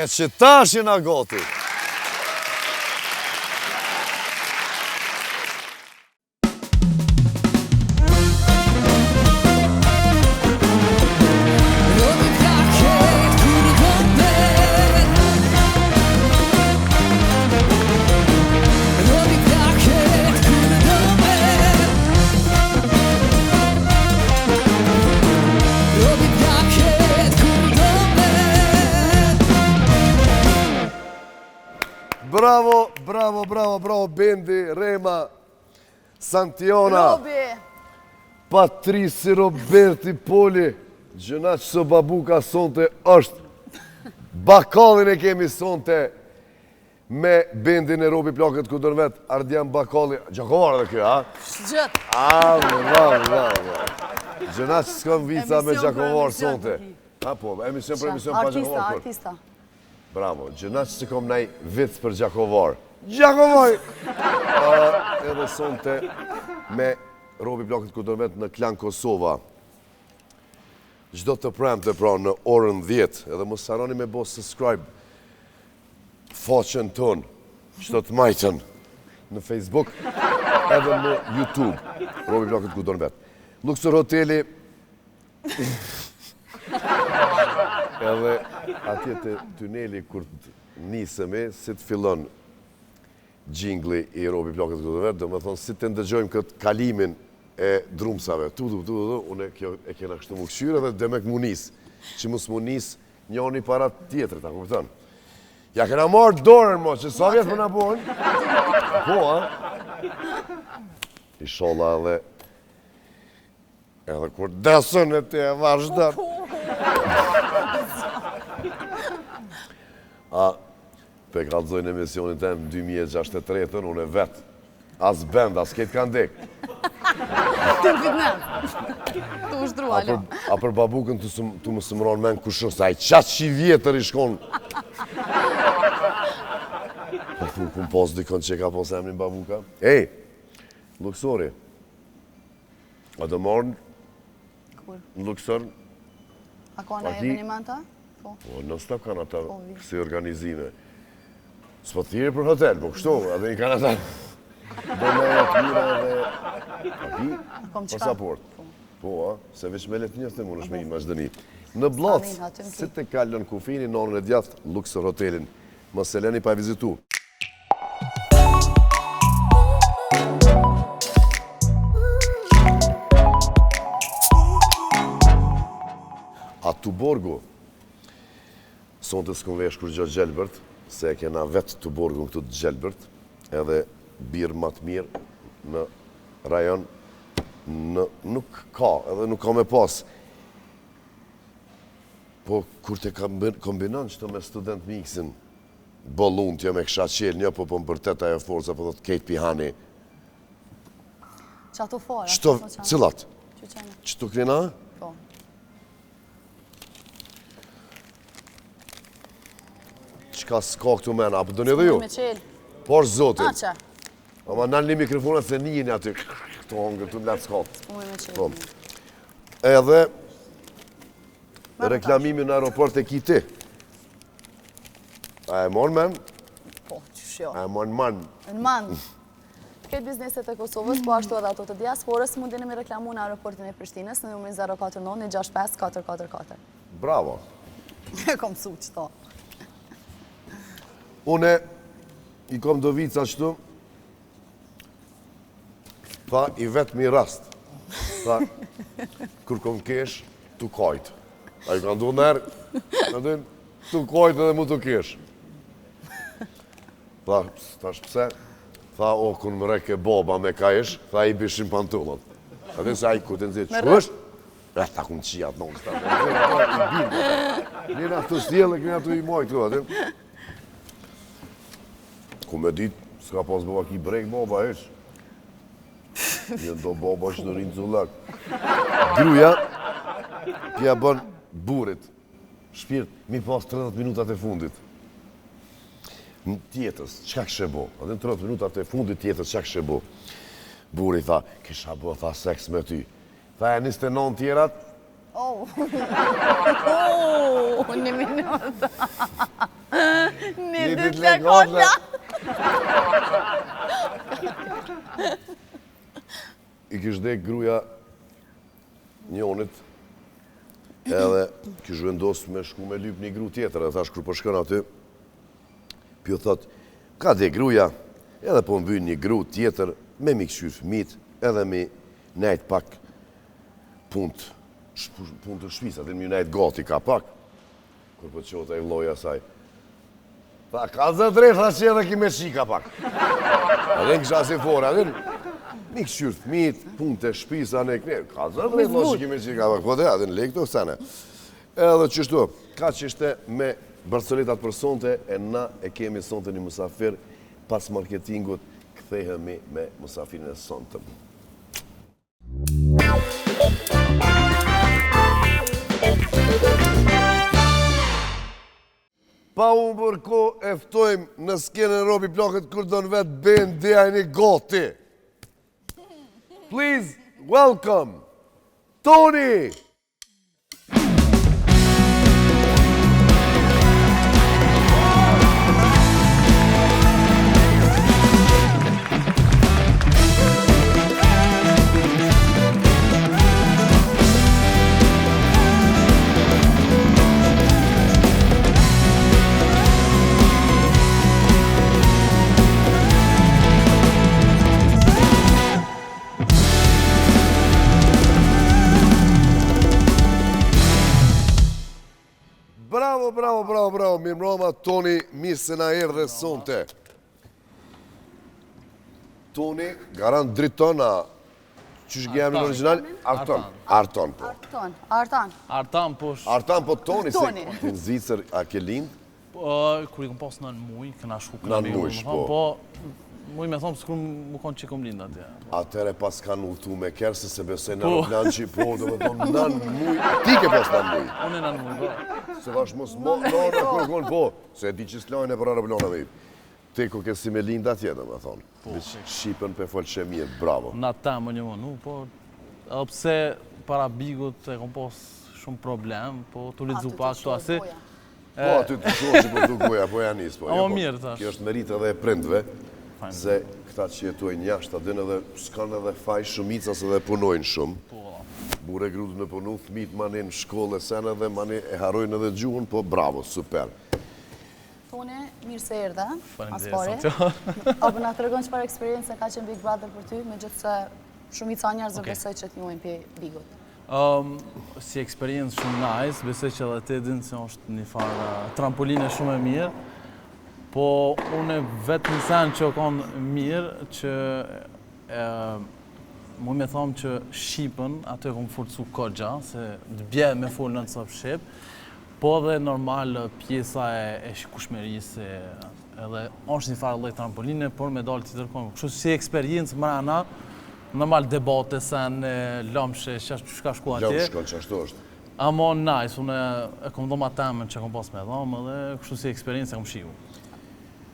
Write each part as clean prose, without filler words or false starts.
E që tash jena gati. Bravo, bravo, bravo, bravo, Bendi, Rema, Santiona, Robi. Patrisi, Roberti, Poli, gjëna që së babuka sonte është, Bakallin e kemi sonte me bendin e Robi Plaket ku don vet, Ardian Bakalli, Gjakovar edhe kjo, a? Shgjët. A, va, va, va. Gjëna që s'kam vica me Emision për Gjakovar emision, sonte. A, po, emision për emision pa Artista, Gjakovar. kur. artista. Bravo, gjëna që s'e kom naj vic për Gjakovar. Gjakovar! Uh, edhe sonte me Robi Plaket ku don vet në Klan Kosova. Çdo të premte pra në orën 10, edhe mos harroni me bo subscribe faqen tonë, çdo të majtën në Facebook edhe në YouTube. Robi Plaket ku don vet. Luxor Hoteli Edhe atje te tuneli kur të nisemi, si të fillon xhingli i Robi Plaket ku don vet, do me thonë si të ndëgjojmë këtë kalimin e drumsave, tu tu tu tu, unë kjo e kena kështu mu kqyrë edhe demek mu nis, që mos mu nis njoni para tjetrit, a kupton? Ja kena marrë dorën, mo, që sa vjetë për na bojnë? Po, a? Ishallah edhe Edhe kur desën e ti e vazhdon. A, pe kallëzojnë emisionin tem 2063-ën, unë e vetë. As bend, as ketë kanë dek. Të në fitnes. Të ushtru, A alo. për, a për babukën të, sëm, të më sëmron men kush është, ai qaq i vjetër i shkon. Po thu, kum pas dikon që e ka pas emrin babuka. Ej, Luxori. A do marrë Kur? në Luxor? A ka në A ki- eveniment, a? Po. Po, non stop kanë ata Po, vi. kësi organizime. S'po thirrje për hotel, po kështu, edhe i kanë ata. Do me e të mira edhe... A ki? kom çka? Pasaport. Po, a, se veç me letë njëftë mund është me i Maqedoni. Në Bllac, Stanin, aty më ki. si të kalon kufini në anën e djathtë, Luxor Hotelin. Mos e leni pa vizitu. A Tuborgu, sonte s'kom vesh kurgjo gjelbërt, se e kena vetë Tuborgun këtu të gjelbërt, edhe birë ma të mirë në rajon, në, nuk ka, edhe nuk ka me pas. Po, kur të kombinon qëto me student mixin, Bollun t'jo me kësha qelë një, po po më bërtet ajo forca, po thot kejt pihani. Që ato fara? Qëto, po qanë? cilat? Që qanë? Qëto kena? Po. Qka s'ka këtu mena, apo doni edhe ju? Me qelë. Por zotin. A, që? Ama nalni mikrofonat se njëni aty, këto hongër, të në s'ka. Unë me qelë. Po. Edhe, reklamimin në aeroport e ki ti. A e mon men? Po, qysh jo. A e mon man? Në man. Këtë bizneset e Kosovës, po ashtu edhe ato të diasporës, mundeni me reklamu në aeroportin e Prishtinës në numrin 049 165 444. Bravo. E kom mësu qëto. Une i kom do vica qëtu, tha i vetmi rast, tha, kur kom kesh, tu kajt. A ju ka ndu nërë, në din, tu kajt edhe mu tu kesh. Tha, thash pse? Tha, o, kun më reke baba me kajsh, tha i bishim pantullat. A din se ai ku të nxit, çku është? E, ta kum qia atë nonë, ta, i bim. Njëna të sjellë, këna të i moj këtu, aty. Ku me dit, s'ka pas baba ki brek baba, hiç. Një do baba që në rinë zullak. Gruja, pja bën burit, shpirt, mi pas 30 minutat e fundit. Në tjetës, çka kishe bo? A din 30 minutat e fundit tjetës, çka kishe bo? Buri tha, kisha bo, tha, seks me ty. Tha, e 29 tjerat? Oh, oh, një minutë. Një ditë le kotla. I kish dek gruja njonit, edhe kish vendos me shku me lyp një gru tjetër, edhe thash kur po shkon aty, p'ju thot, ka dek gruja, edhe po më vyn një gru tjetër, me m'i kqyr fmit, edhe me nejt pak punt, punt të shpisë, aty me nejt gati ka pak, Kur po çohet ai vllai asaj. Tha, ka zë drejt, tha që edhe ki me qika pak. A dhe në kësha si fora, dhe m'i kqyr fmit, punë të shpisa në këne, ka zë drejt, tha që ki me qika pak, po dhe, a dhe në lekë të sene. Edhe qështu, kaq ishte me barcoletat për sonte, e na e kemi sonte një musafir pas marketingut, kthehemi me musafirin e sontëm. Pa humbur kohë e ftojmë në skenën Robi Plakët kur don vetë bendi a jeni gati. Please welcome Tony! Bravo, bravo, bravo, bravo, mirëmbrama, Toni, mirë se na erdhe sonte. Toni, garant Driton, a qysh ke emrin origjinal? Arton, Arton, po. Arton, Artan. Artan, po. Artan, po Toni, se ti në Zvicër, a ke lind? Po, kur i kom pas nën muj, këna shku këna Nën muj, po. Po, muj me thonë, s'kur mu konë që kom lind atje. Atëherë pas kanë udhëtu me kerr, se s'e besoj në po. aeroplan që po, do me thonë, nën muj, ti ke pas nën muj. Unë nën muj, po. Se thash mos mo, në në kur konë, po, se e di që s'lajnë e për aeroplana me Ti ku ke si me lind atje, do me thonë. Po. Shqipen pe fol që mirë, bravo. Në ta më një më, po, edhe pse para bigut e kom pas shumë problem, po tu lexu pak këto asi. Po, aty të shoh që po të goja, po ja nis, po. Jo, po, mirë, tash. Kjo është meritë edhe e prindve, se këta që jetojnë jashtë, a din edhe s'kanë edhe faj shumica se edhe punojnë shumë. Po, Burrë e gru me punu, fëmijët mani në shkollë e sene dhe mani e harrojnë edhe gjuhën, po bravo, super. Toni, mirë se erdhe, së pari. A po na tregon çfarë eksperience ka qenë Big Brother për ty, megjithëse shumica njerëzve besoj që të njohin prej Bigut. Si eksperiencë shumë nice, besoj që edhe ti din se është një farë trampoline shumë e mirë, po unë vetë një sen që o konë mirë, që mu me thonë që Shqipen, atë e kom forcu kogja, se të bje me folë non stop Shqip, po edhe normal pjesa e, e shikushmerisë, edhe është një farë lloj trampoline, por me dalë të tërkonë. Kështu si eksperiencë mrena, Normal debate, sen, lëmshe, që ka shku atje. Lëmsh, shkon që ashtu është. Amo nice, unë e kom dhonë atë temën që kom pas me dhonë, edhe kështu si eksperiencë e kom shiju.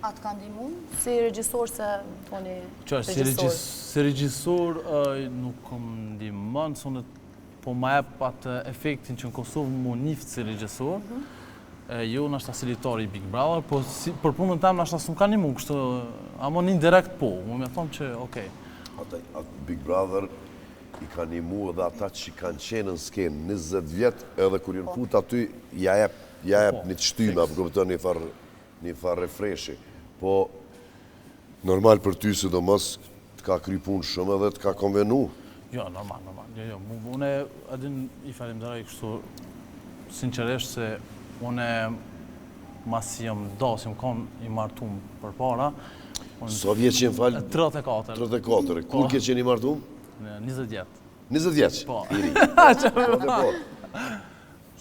A të ka ndihmu? Si regjisor se Toni Që, si regjisor? Si regjisor nuk kom ndihmon, se unë po ma jep atë efektin që në Kosovë mu njiftë si regjisor, mhm. jo nashta si lojtar i Big Brother, po si, për punën tem nashta s'më ka nimu kështu, amo në indirekt po, mu me thonë që okej. Ata, Big Brother i ka nimu edhe ata që kanë qenë në skenë 20 vjet, edhe kur janë po. fut aty, ja jep, ja jep po, një të shtyme, apo kupton një farë një farë refreshi. Po, normal për ty, sidomos, të ka kry punë shumë edhe të ka konvenu. Jo, normal, normal. Jo, jo, unë e din i falenderoj kështu sinqerisht se unë masi jam da, si jam kon i martum përpara. Sa vjeç je më fal? 34. 34. Kur po. ke qenë i martum? Në 20 vjet. 20 vjeç? Po. I ri. Po, po.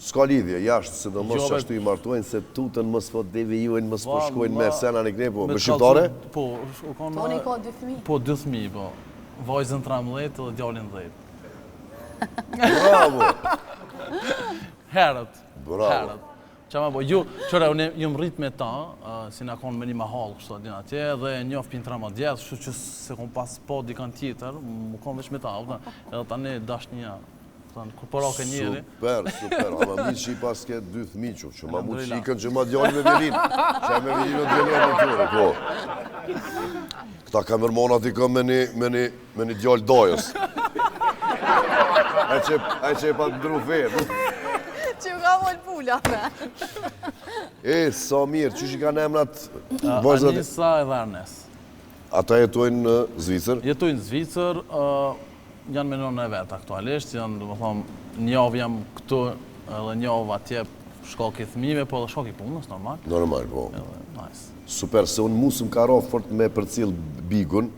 S'ka lidhje, jashtë, sidomos jo, që ashtu i martojnë, se tutën mos po devijojnë, mos po shkojnë me sena në kne, po, me shqiptare? Po, u konë... Toni ka dy fëmijë. Po, dy fëmijë, po. Vajzën 13 dhe djalin 10. Bravo! Herët. Bravo. Herët. Qa ma bo, ju, qëre, unë jam rrit me ta, si na konë me një mahallë, kështu aty atje, dhe njoh pin 13 vjet, kështu që se kom pas po dikan tjetër, mu konë veç me ta, edhe tani dashnia. Kupton, kur po rake njeri. Super, super, ama mirë që i paske dy thmi që, që ma mu qikën që ma djali me vjelinë, që me vjelinë o djali me tyre, po. Këta kamermonat i kom me një, me një, me një djalë dajës. Ai që, ai që e pa ndru fe. Që ju ka molë pula, me. E, sa mirë, qysh i kanë emrat vajzat? Anisa edhe Arnes. Ata jetojnë në Zvicër? Jetojnë në Zvicër, janë me nënën e vet aktualisht, janë, domethonë, një javë jam këtu edhe një javë atje, shkak i fëmijëve, po edhe shkak i punës, normal. Normal, po. Edhe, nice. Super, se unë mu s'më ka ra fort me përcjell Bigun,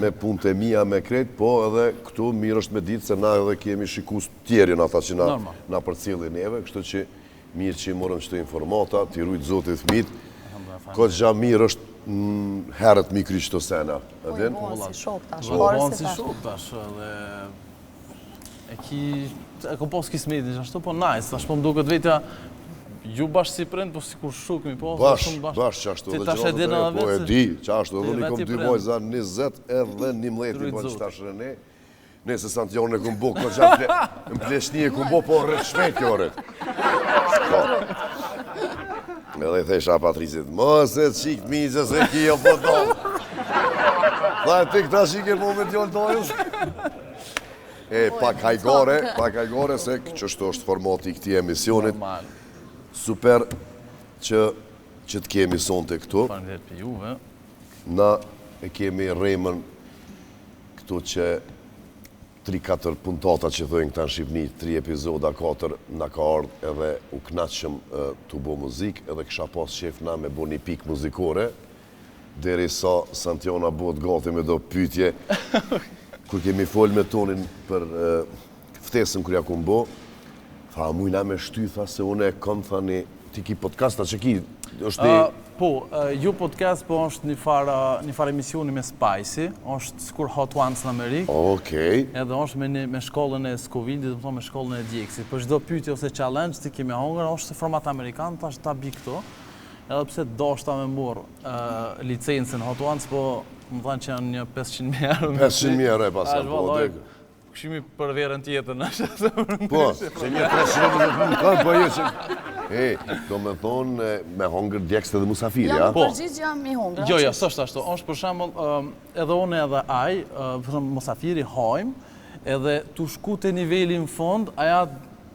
me punët e mia, me krejt, po edhe këtu mirë është me ditë se na edhe kemi shikus tjerë janë ata që na, na përcjellin neve, kështu që Mirë që i morëm qëto informata, t'i rujt Zoti fëmijët. Kogja mirë është mm, herët mi kry qëto sena. Po i bon si shok tash, po bon si shok tash, edhe e ki, e kom pas kismetin që ashtu, po nice, tash po më duket vetja, ju bash si prind, po sikur shok mi po, bash, shumë bash. Bash, që ashtu, dhe tash e din edhe po e di, që ashtu, edhe unë i kom dy vojza, 20 edhe 11 i bon që tash rëne, Nëse Santion e kum bo, kogja në pleqni e kum bo, po rrit shpejt kjo rrit. Po. Edhe i thesha Patricit, mos e qik mizë se ki jo po do. Tha e ti këta shike po me djallë dojës. E, pak hajgare, pak hajgare, se qështu është formati i këtij emisionit. Super që, që të kemi sonte këtu. Faleminderit për juve. Na e kemi remën Këtu që 3-4 puntata që thojnë këta në Shqipni, 3 epizoda, 4, na ka ardhë edhe u knaqëm tu bo muzikë, edhe kisha pas qef na me bo një pikë muzikore, derisa Santiona bëhet gati me do pytje, kur kemi folë me Tonin për ftesën kur ja kum bo, tha, a mujna me shty, tha, se unë e kom, tha, një, ti ki podcast, a që ki, është një... Po, ju podcast, po është një farë, një farë emisioni me Spicy, është sikur Hot Ones në Amerikë. Okej. Edhe është me, një, me shkollën e Scovildit, do të thonë me shkollën e djegësit. Për çdo pyetje ose challenge ti kemi hongër, është format amerikan, tash ta bi këto. Edhe pse doshta me marr uh, licencën Hot Ones, po më thanë që janë një 500.000 euro. 500.000 euro e pasë, po, Këshimi për verën tjetër, në shë Po, se një 300 mund ka, po jo që... E, do me thonë, me hongër djegës edhe musafiri, ja? Po. Përgjigj jam i hongër. Jo, jo, s'është ashtu. është për shembull, edhe unë edhe ai, për shembull, musafiri hajmë, edhe tu shku te niveli në fund, aja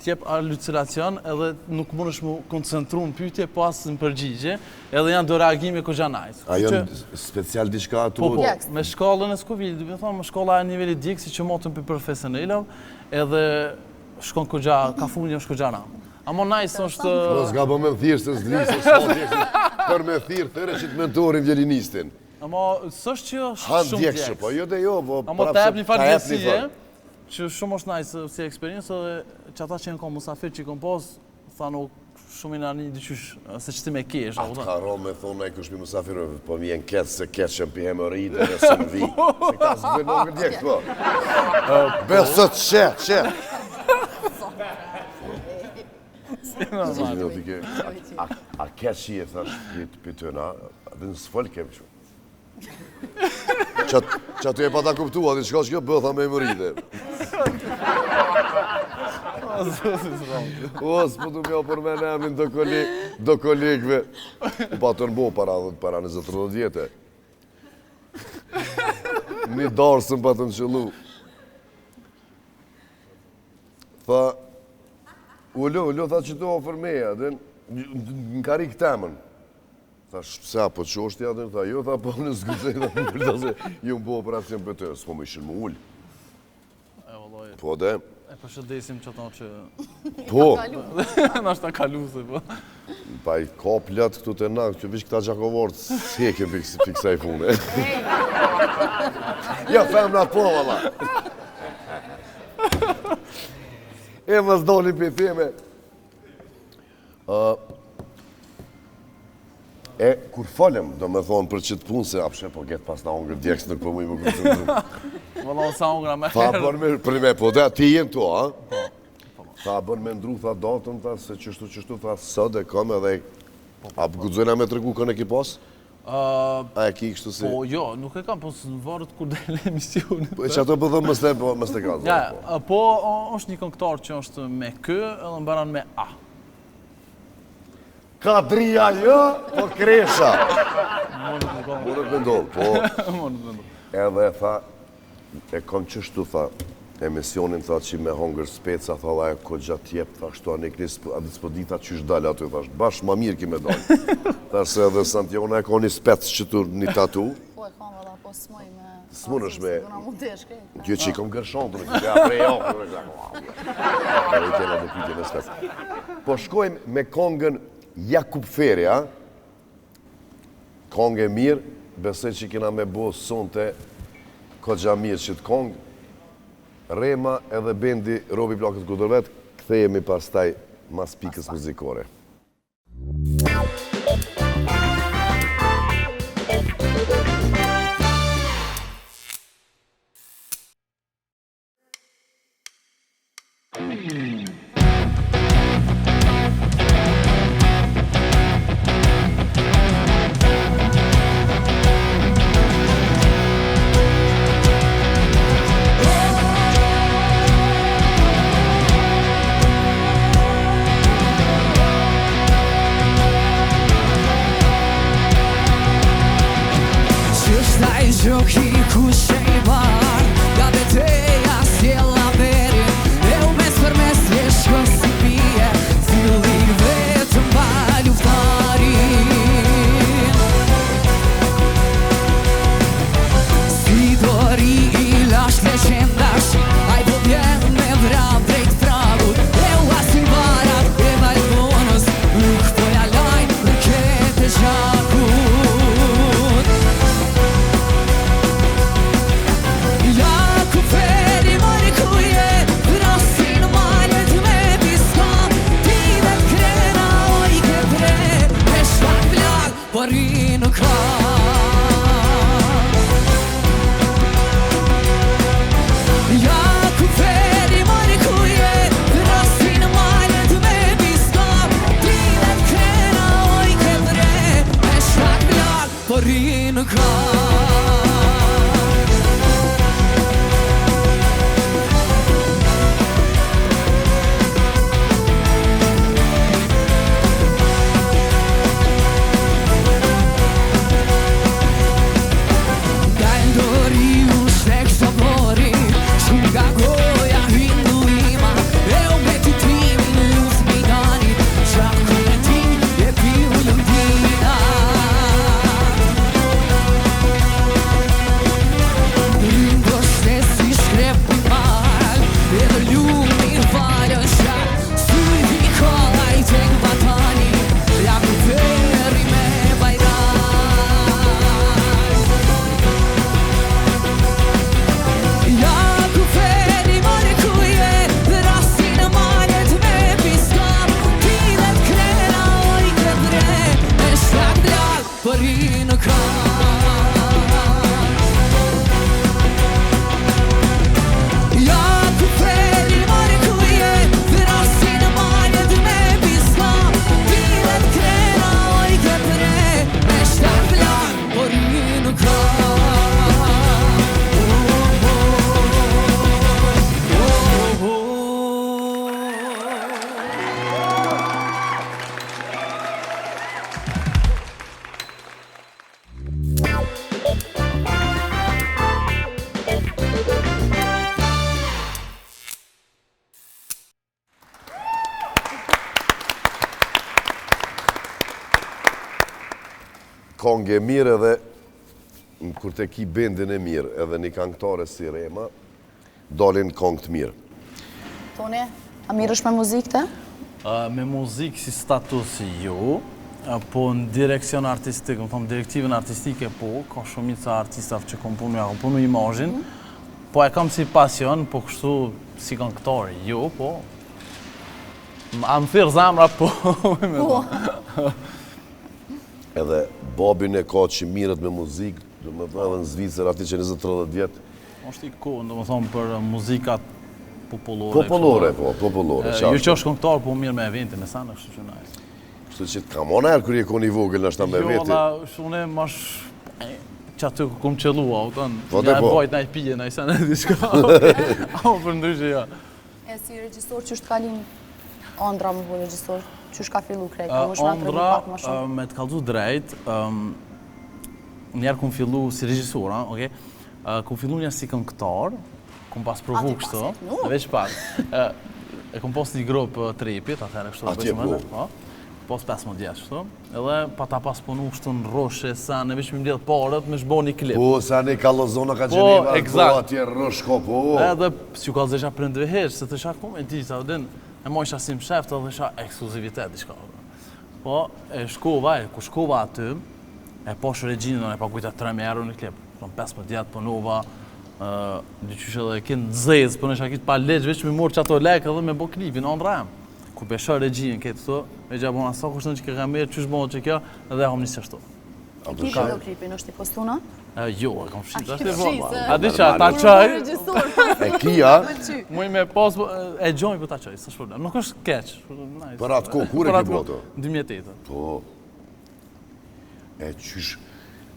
t'jep halucinacion edhe nuk mundesh mu koncentru në pyetje, po as në përgjigje, edhe janë do reagime kogja nice. A janë special diçka aty? Po, po, me shkallën e Scovillit, do të thonë, me shkolla e nivelit djegësit që matën për profesionalave, edhe shkon kogja, ka fundi është kogja ramë. Amo nice është... Mos gabo me më thirrë se s'di, se s'ka djegës, për me thirrë, thirre qit mentorin violinistin. Amo, s'është që është shumë djegës. Po jo dhe jo, po Amo ta jep një farë ndjesie, Që shumë është nice si eksperiencë edhe që ata që janë kon musafir që i kom pas, thanë shumë i nani diqysh, se që ti me kesh. A të ka ro me thonë ai kush mi musafir, po mi jenë keq se keq që më pi hemorride dhe së më vi. Se këta s'e bëjnë në djegës, po. Besë të qe, qe. A keq që je, thash, pitëna, dhe në s'fol kem që. Qa të e pa ta kuptua, dhe qka që kjo bëtha me hemorride. O, s'po du m'ja përmen emrin do, koleg, do kolegve. U pa të në bo para, para 20-30 vjete. Një darsëm pa të në qëllu. Tha, ulo, ulo, tha që të ofër meja, dhe në karikë temën. Thash, pse apo që është ja, tha, jo, tha, po në s'guxoj, tha, më përta se ju më bo operacion për të, s'po më ishin më ulë. E, vëlloj. Po, dhe. E përshëndesim që ato që... Po. Në është ta kalu se, po. Pa i ka plot këtu të na, që vish këta gjakovarët, s'hekim pik, pik kësaj pune. Ja, femna po, valla. E, mos doli për teme. E, kur folëm, do me thonë për qëtë punë, se apshe, po getë pas në hongër djegës nuk po muj më koncentru. Valla, sa hongra me Tha, bën me, për me, po dhe, ti jenë tu, a? Po, po, po. Tha, bën me ndru, tha, datën, tha, se qështu, qështu, tha, sot e kam edhe, po, po, a po. guxojna me tregu kënë e ki pas? A e ki kështu si? Po, jo, nuk e kam, po s'më varet kur del emisioni. Po, që ato po thëmë mos të, po, mos të ka. Ja, po. po, është një këngëtar që është me K edhe mbaron me A. Kadria jo, po Kresha. Mundet me ndodhë, po. Mundet me ndodhë. Edhe tha, E kam qështu tha, emisionin tha që me hongër speca, tha dhe ajo kogja t'jep, tha kështu a një knis, a di s'po di tha qysh dal aty, thash, bash ma mirë ki me dal. Tha se edhe Santiona e ka një spec që tu një tatu. Po e kam valla, po s'muj me... S'munësh me... S'muna mu desh, krejt. Kjo që i kom gërshon, të në kjo prej jo, në në në i kena të pytje me spec. Po shkojmë me kongën Jakup Feri, a? Kongë e mirë, besoj që kena me bo sonte kogja mirë qët kongë. Rema edhe bendi Robi Plakës Kudo Vet, kthehemi pastaj mas pikës muzikore. Kongë e mirë edhe kur të ki bendin e mirë edhe një kangëtare si Rema, dalin kongë të mirë. Toni, a merresh me muzikë ti? Me muzikë si status jo, po në direkcion artistik, më thonë direktivën artistike po, ka shumica artistave që kom punu, ja kom punu imazhin, mhm. po e kam si pasion, po kështu si këngëtar, jo, po, a më thirr zemra, po, po. Edhe babin e ka që mirret me muzikë, domethonë edhe në Zvicër, ati që 20-30 vjetë, Është ikonë, domethonë, për muzikat popullore. Popullore, po, popullore. Jo që është këngëtar, po mirret me evente, me sene, kështu që nice. Kështu që të ka marrë najherë kur je kon i vogël nashta me jo, veti. Jo, valla, unë mash që aty ku kom qëllu, a kupton? Po, ja po. bajt naj pije, naj sen e diçka. Amo për ndryshe, ja. E si regjisor qysh të ka lind Andrra me u bo regjisor, qysh ka fillu krejt, a mush me na tregu pak më shumë? Me të kallzu drejt, njerë kum fillu si regjisor, a, okej, kum fillu një si këngëtar, kum pas provu kështu, veç pak. E kum pas një grup të repit, atëherë kështu, Atje, po. po. Pas 15 vjeç kështu, edhe pata pas punu kështu në rroshe, sa në veç me mbledh paret, me shbo një klip. Po, sa ne kallozona ka po, Gjeneva, po, eksakt. atje rroshko, po. Edhe s'ju kallzojsha prindve hiç, se thosha ku me di, sa din, e mojsha si msheft edhe thosha ekskluzivitet diçka. Po, e shkova, e ku shkova aty, E pash regjinë, e pagujta 3.000 euro në klip. Në 15 vjet punova, diqysh edhe e kinë zezë, po n'isha kitë pa ligj, veç me morë qato lekë edhe me bo klipin, andrra jem. Kur pe shoh regjinë këtë këtu, e gja bona sa kushton që ke merë, qysh bëhet që kjo, edhe e kam nisë ashtu. E ki videoklipin, është i postuna? Jo, e kam fshi, është e po. A di që, ta çoj. E ki, a? Muj me pas, po, e gjoj po ta çoj, s'është problem. Nuk është keq. Për atë kohë, kur e ki bo ato? 2008. Po. E qysh,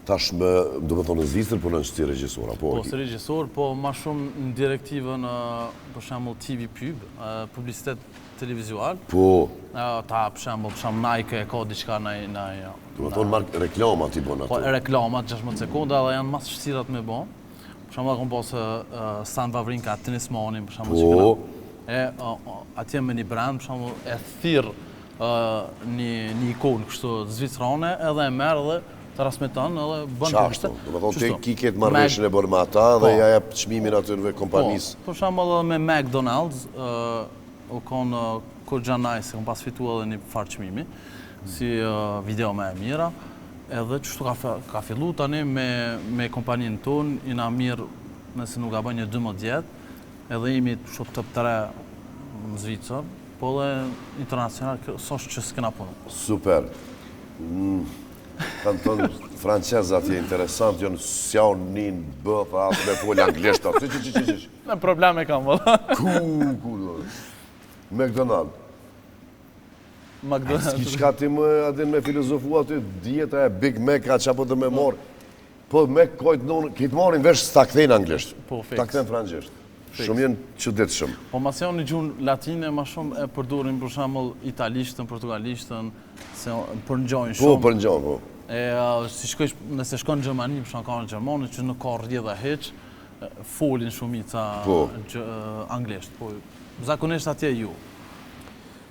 tash më, do me thonë në Zvicër, punon si regjisor, apo? Po, si regjisor, po ma shumë në direktivën, për shembull TV Pub, publicitet televizual. Po. Ta, për shembull, për shembull Nike e ka diçka në... në Do me thonë, mark, reklamat i bon ato. Po, reklamat, 16 sekonda, edhe janë ma të vështirat me bo. Për shembull, kom pasë Stan Wawrinka, tenismanin, për shembull, po. që E, atje me një brand, për shembull, e thirr një një ikonë kështu zvicrane edhe e merr edhe transmeton edhe bën Qashtu, do me thonë ti ki këtë marrëveshjen e bërë me ata dhe po. ja jep çmimin atyre kompanisë. Po, për shembull edhe me McDonald's, u konë goxha nice, kom pas fitu edhe një farë çmimi, si video më e mira, edhe qështu ka, ka fillu tani me, me kompaninë tonë, jena mirë, nëse nuk gaboj një 12 vjet, edhe jemi kështu top 3 në Zvicër, Po dhe internacional, s'është që s'kena punu. Super. Mm, kanë thonë francez atje interesant, janë s'janë një në bë, tha, as me folë anglisht, si që që që që që. Me probleme kam, valla. Ku, ku, do. McDonald. McDonald. S'ki çka ti më, a din me filozofu aty, dieta e Big Mac, a që apo të me morë. Po me kojtë nonën, këtë marrin vesh s'ta kthejnë anglisht. Po, Ta kthejnë frëngjisht. Shumë janë çuditshëm. Po masi janë një gjuhë latine, ma shumë e përdorin për shembull italishtën, portugalishtën, se përngjajnë Po, shumë. përngjajnë, po. E si shkojsh, nëse shkon në Gjermani, për shembull ka në Gjermani që nuk ka rrjedha hiç, folin shumica po. anglisht, po zakonisht atje ju.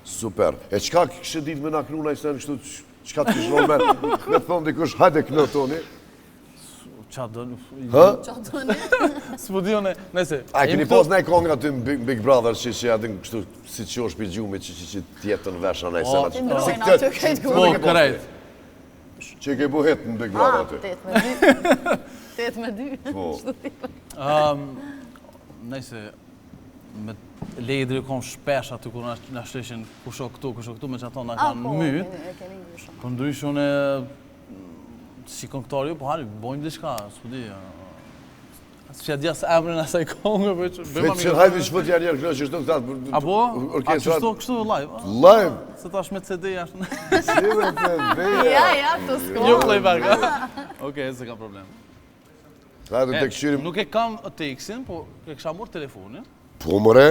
Super. E çka kishe ditë me na knu naj sen kështu, çka të kish me, me thonë dikush, hajde kno Toni. Qa doni? Hë? Qa doni? S'po di unë, nëse... A keni pas naj kongë aty në Big Brother që që aty kështu si që është pi gjumi që që që t'jetë në vesh anë e sena që... Si këtë, si këtë Po, krejt. Që ke bu hit në Big Brother aty. 8 me 2. 8 me 2. Po. Nëse, me Ledri kom shpesh aty kur na shteshin kush o këtu, kush o këtu, me që ato na kanë po, myt. Po, Po ndryshe unë Si këngëtar jo, po hajde, bojmë diçka, s'po di. S'ja di as emrin asaj këngë, po që bëjmë mirë. Hajde që po t'janë njerë këto që shtu këta. A po? A qështu kështu live? Live. Se tash me CD jashtë. Si me CD. Ja, ja, të s'ko. Jo playback. Okej, s'ka problem. Hajde të kqyrim. Nuk e kam tekstin, po e kisha marrë telefonin. Po more?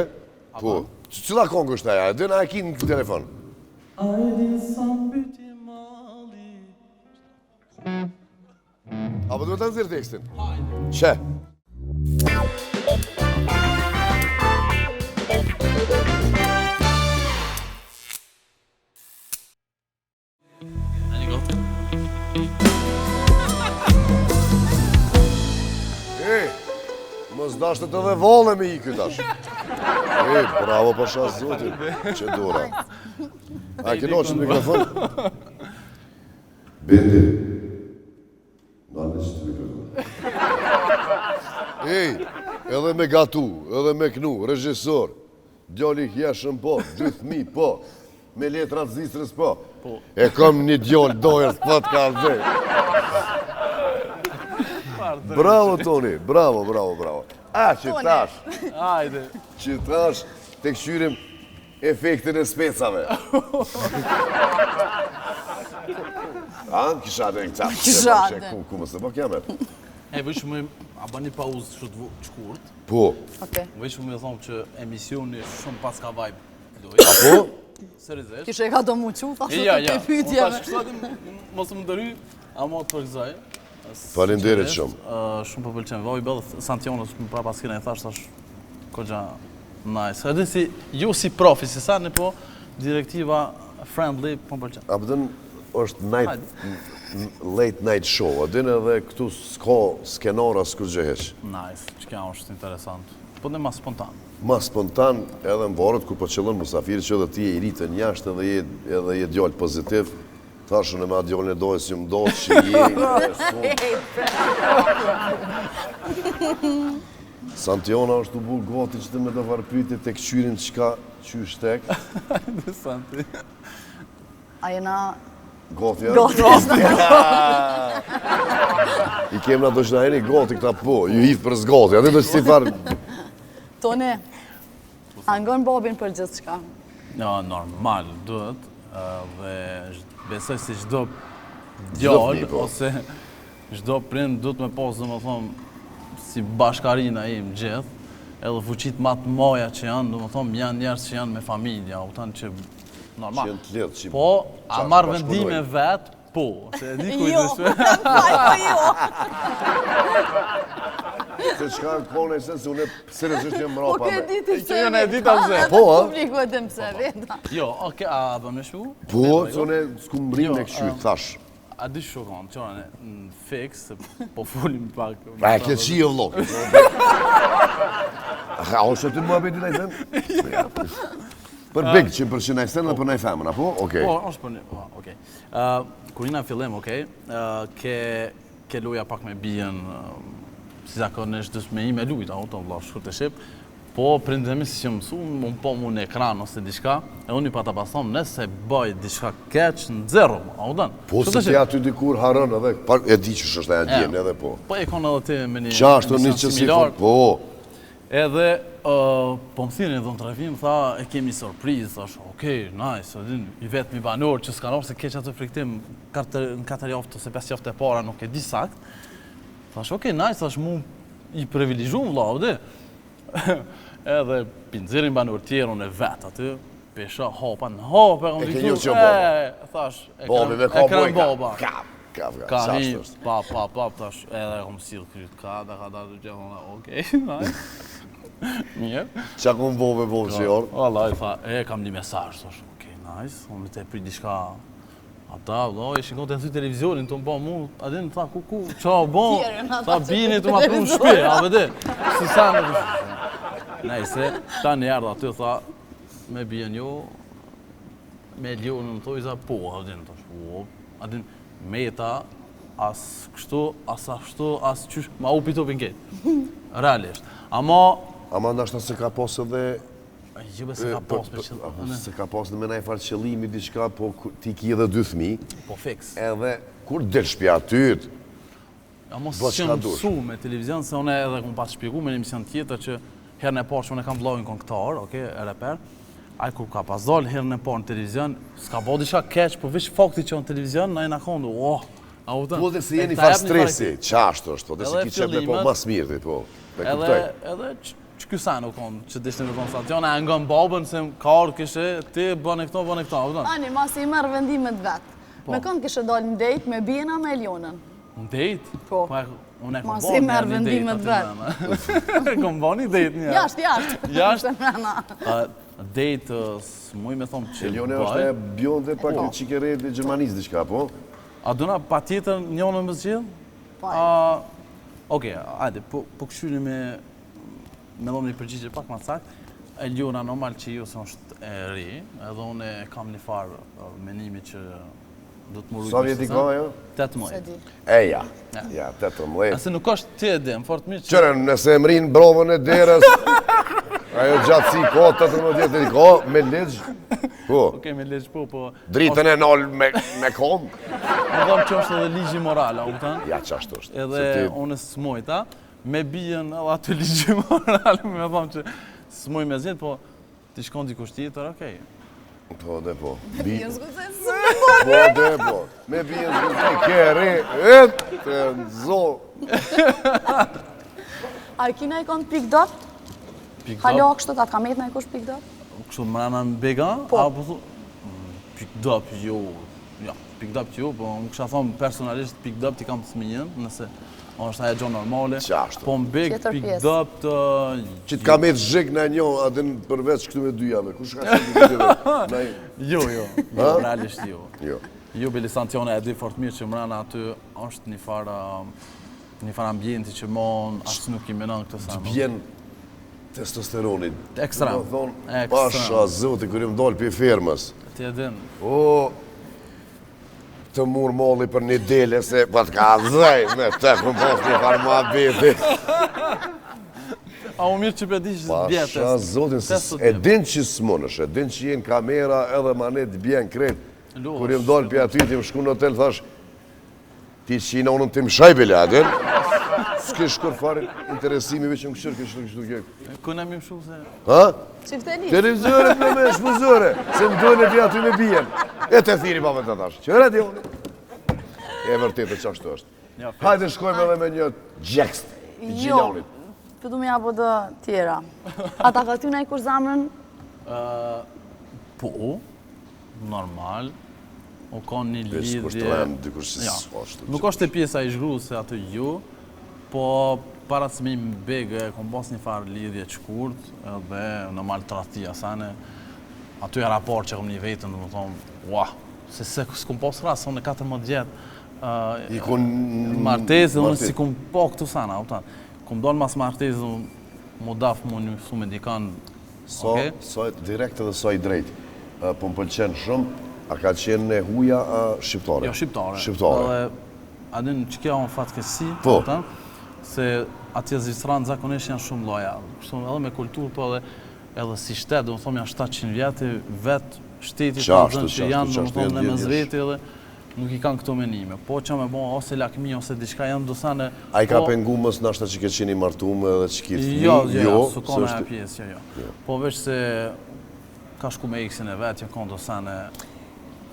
Po. Cila kongë është ajo? E din a e ki në telefon? Ajde sa mbyti malli. Apo duhet ta nxjerr tekstin? Qe? Ej, mos dashtë të dhe volle me i tash. Ej, bravo pasha zotin, që dora. A kino që në mikrofon? Bendi. Nalë që të mikrofon. Ej, edhe me gatu, edhe me knu, regjisor, Djali i hijshëm po, dy thmi po, me letra të Zvicrës po. po. E kam një djalë dojës, po të ka dhe. Bravo, Toni, bravo, bravo, bravo. A, që tash. Ajde. Që tash, të kqyrim. Efektin e specave. A, kisha dhe në këta. Kisha dhe. Ku, ku më se po kemet. E, veç më, a bani pauzë që të shkurt. Po. Okej. Veç më me thonë që emisioni shumë pas ka vibe loj. A po? Seriozisht. Kishe e ka do mu qu, thashë Ja, të ja. të pyetje. Unë tash kështu mos më ndëry, ama të përgëzoj. Faleminderit Sinqerisht, shumë. ë, Shumë po pëlqen. Vibe edhe Santionës më prapa skena i thash thash goxha nice. Edhe si ju si profi, si sa ne po direktiva friendly po më pëlqen. A përdën është night, late night show, a din edhe këtu s'ka skenara s'kurgjë hiç. Nice, që kjo është interesant. Po dhe ma spontan. Ma spontan edhe në varet kur po qëllon musafir që edhe ti je i rritën jashtë edhe je, edhe je djalë pozitiv. Thashën e me atë djalin e dojës që më do që je interesu. Santiona është u bu gati që të me të farë pyetje të këqyrim çka qysh tek. Interesanti. A jena Gati janë? gati. I kem na do që na jeni gati këta po, ju hidh për zgati, atë do që si farë... Toni, a ngon babin për gjithë çka? Jo, normal, duhet, ë, dhe besoj se çdo djalë fëmijë, po. ose çdo prind duhet me pas, domethënë, si bashkarina im gjithë, edhe fuqit ma të maja që janë, domethënë, janë njerëz që janë me familje, a kupton që normal. Që janë të lidhë, që Po, a qartë marr bashkëpunojnë. vendime vet? Po, se e di ku i Jo, dëshme. fal, po jo. Se çka ka në sen, se unë seriozisht jam Po mrapa ke me. di ti pse Jo, ne e veta, dita pse. edhe Po, a? Publiku e dim pse veta. Jo, okej, a bën me shu? Po, se unë s'kum mri Jo, me këshyr, thash. A di shukon, qërën në fix, se po folim pak. A e ke qi o vllok. A osht ty mua bëti ndaj sen? Për big që për që ndaj sen dhe për ndaj femën, apo? Okej. Po, është për një, po, okej. Ë, kur jena fillim, okej, ë, ke, ke loja pak me bijën, ë, si zakonisht dës me ime lujt, a kupton vëlla, shkurt e shqip. Po prindët e mi si që mësu, më po mu në ekran ose diçka, e unë i pata pasom, nëse bëj diçka keq, në zero, a kupton? Po Shkurt se e ti shqip. aty dikur harron edhe, pa, e di që është ajo ndjen edhe po. Po e kon edhe ti me një Qashtu një emision që si similar. po. Edhe, uh, po më thirrin dhe në trevim, tha, e kemi surprizë, thash, okej, nice, e din, i vetmi banor që s'ka ardhur se keq atë friktim katër, në katër javë ose pesë javë të para, nuk e di sakt. Thash, okej, nice, thash, mu i privilegjum, vlla, o di. Edhe pi nxjerrin banor tjerë, unë e vet aty, pesha hapa në hapa, e kam E ke diktu, njohur që baba. e, thash, e Babi me ka ekran bojka. baba. Kap, kap, kap, Ka qashtu hi, është. pa, pa, pa, tash, edhe e kom sill kryt, ka, da, ka, da, da, gjithë, okej, nice. Mirë. Qa kom bo me bo që jorë? Valla, i tha, e, kam një mesazh, thash, okej, nice, unë të e prit diçka, ata, valla, i shikon të thy televizionin, të më bo mu, a din, tha, ku, ku, qa, bo, Tjerën, ata tha, që bini, të të ma pru në televizor. shpi, a vede, si sa në Nejse, tani erdha aty, tha, me bijën jo, me Elionën, në thojza, po, a din, thash, o, a din, meta, as kështu, as ashtu, as qysh, ma u pitopin ketë. Realisht. Ama, Ama ndoshta se ka pas edhe Jo, be se ka për- pas me për- qëllim. apo Se ka pas në me naj farë qëllimi diçka, po ku- ti ki edhe dy fëmijë, Po fix. edhe kur del shtëpia aty, A mos Bë që çka dush. mësu me televizion, se unë edhe kom pas shpjegu me një emision tjetër që herën e parë që unë e kam vllauin këngëtar, okay, e reper, ai kur ka pas dalë herën e parë në televizion, s'ka bo diçka keq, po veç fakti që në televizion na jena konë, oh, a kupton? Po dhe se E jeni ta farë jep një farë- stresi, qashtu është, po dhe se Edhe ki qep me po fillimet- mas mirë, po, e Edhe, kuptoj. edhe që, që ky sa nuk konë, që dishte me thonë Santiona, e ngon babën se ka ardhur kishe, ti bën e këto, bën e këto, a kupton? Ani, masi i merr vendimet vet. Po. Me kënd kishe dalë në date, me bijën a me Elionën? Në date? Po. Po, e- unë e kom Masi bo një merr një date vendimet aty vet. mrena. Kom bo një date një. Jashtë, jashtë. Jashtë? Ishte mrena. A, Date, ë, s'muj me thonë që Elione bëj. është e bjonde pak Po. e çike re e Gjermanisë diçka, po? A duna pa tjetër njënën me zgjidh? Po. A, Okej, ajde, po, po këshyri me, me dhonë një përgjigje pak ma saktë. Eliona normal që ju se është e ri, edhe unë e kam një farë ë, menimi që do të më rujtë. Sa vjet i ka ajo? 18. Se di. E ja, ja, 18. Ase nuk është ti e dim, fort mirë që... Qërë, nëse e mrin brovën e derës, ajo gjatësi ka, 18 vjet i ka, me ligj, po, Okej, me ligj po, po... dritën e nal me, me kom, Më dhëmë që është edhe ligji moral, a kupton? ja qashtu është. Edhe Se ti- unë s'mojta, me bijën edhe aty ligji moral, me thonë që s'moj me zgjedh, po. Ti shkon dikush tjetër, okej. Po, dhe po. Me bijën s'guxoj. Po, dhe po. Me bijën s'guxoj, kere, e të nëzo. A e ki najkon pikëdobt? Pikëdobt? Hala kështu, a të ka met najkush pikëdobt? Kështu mrena në Big, a? Po. A, po thu... Mm, Pikëdobt, jo. Jo, pikëdobt jo, po unë kisha thonë personalisht pikëdobt i kam fëmijën, nëse është ajo gjo normale. Qashtu. Po në Big, Tjetër pjesë. pikëdobt... Që të ka met zhik në një, a din përveç këtu me dyjave. Kush ka qenë këtu me dyjave? Jo, jo, jo, realisht jo. Jo. Jo, bile Santione e di fort mirë që mrena aty është një farë një farë ambienti që mo as nuk i menon këto Të sene. bjen testosteroni. Ekstrem. Do të thonë, Ekstrem. pasha zoti kur jam dalë pi fermës. Ti e din. O, të mur molli për një dele se pa të ka zej, me të këm pas një farë muhabeti. A u mirë që pe di që të bje Pasha zotin, se e din që s'munësh, e din që jenë kamera edhe ma ne të bjen krejt. Kur jam dalë pi aty, ti më shku në hotel, thash, Ti që i në unën të më shaj bile, a din? S'kish kurrfarë interesimi veç më këshërë, kështu, kështu, kështu. Ku në më shumë se... Ha? Çifteli. Televizore për me shpuzore, se më dojnë e ti aty me bijen. E të thiri pa me të thash. Qëre ti unë? E vërtetë që ashtu është. Hajde shkojmë edhe me një gjekst i Jo, Gjilanit. po du me ja bo do tjera. A ta ka thy najkush zemrën? Po, normal. U kon një Veç lidhje... kush të rëmë, dikush si Ja. s'është. Nuk është e pjesa e ish se atë jo, po para se me më begë, e kom pas një farë lidhje të shkurt, edhe normal tradhtia sane, aty e raport që kom një vetën, dhe më thonë, ua, se se s'kom pas rast, unë 14 vjetë, I kun... martesë, unë si kom po këtu sana, kupton. Kom donë mas martesë, unë mu daf mu një me dikan, Sa, okej? sa direkt edhe sa i drejt. Po më pëlqen shumë, a ka qenë e huja a shqiptare? Jo, shqiptare. Shqiptare. Edhe, a din që kjo është fatkeqësi, Po. kupton? Se atje Zvicran zakonisht janë shumë lojal. Kështu edhe me kulturë, po edhe edhe si shtet, do të thonë janë 700 vjet, vetë shteti Qashtu, ta zënë që qashtu, janë, do të qashtu, thonë në janë mes dhjetë veti edhe nuk i kanë këto menime. Po që me bo ose lakmi ose diçka janë do sene A i ka po- pengu mos nashta që ke qenë i martume edhe që ki fëmijë? Jo, jo, jo, s'u se ka në është- ajo pjesë, jo, jo. Po veç se ka shku me eksin e vet, jo kanë do sene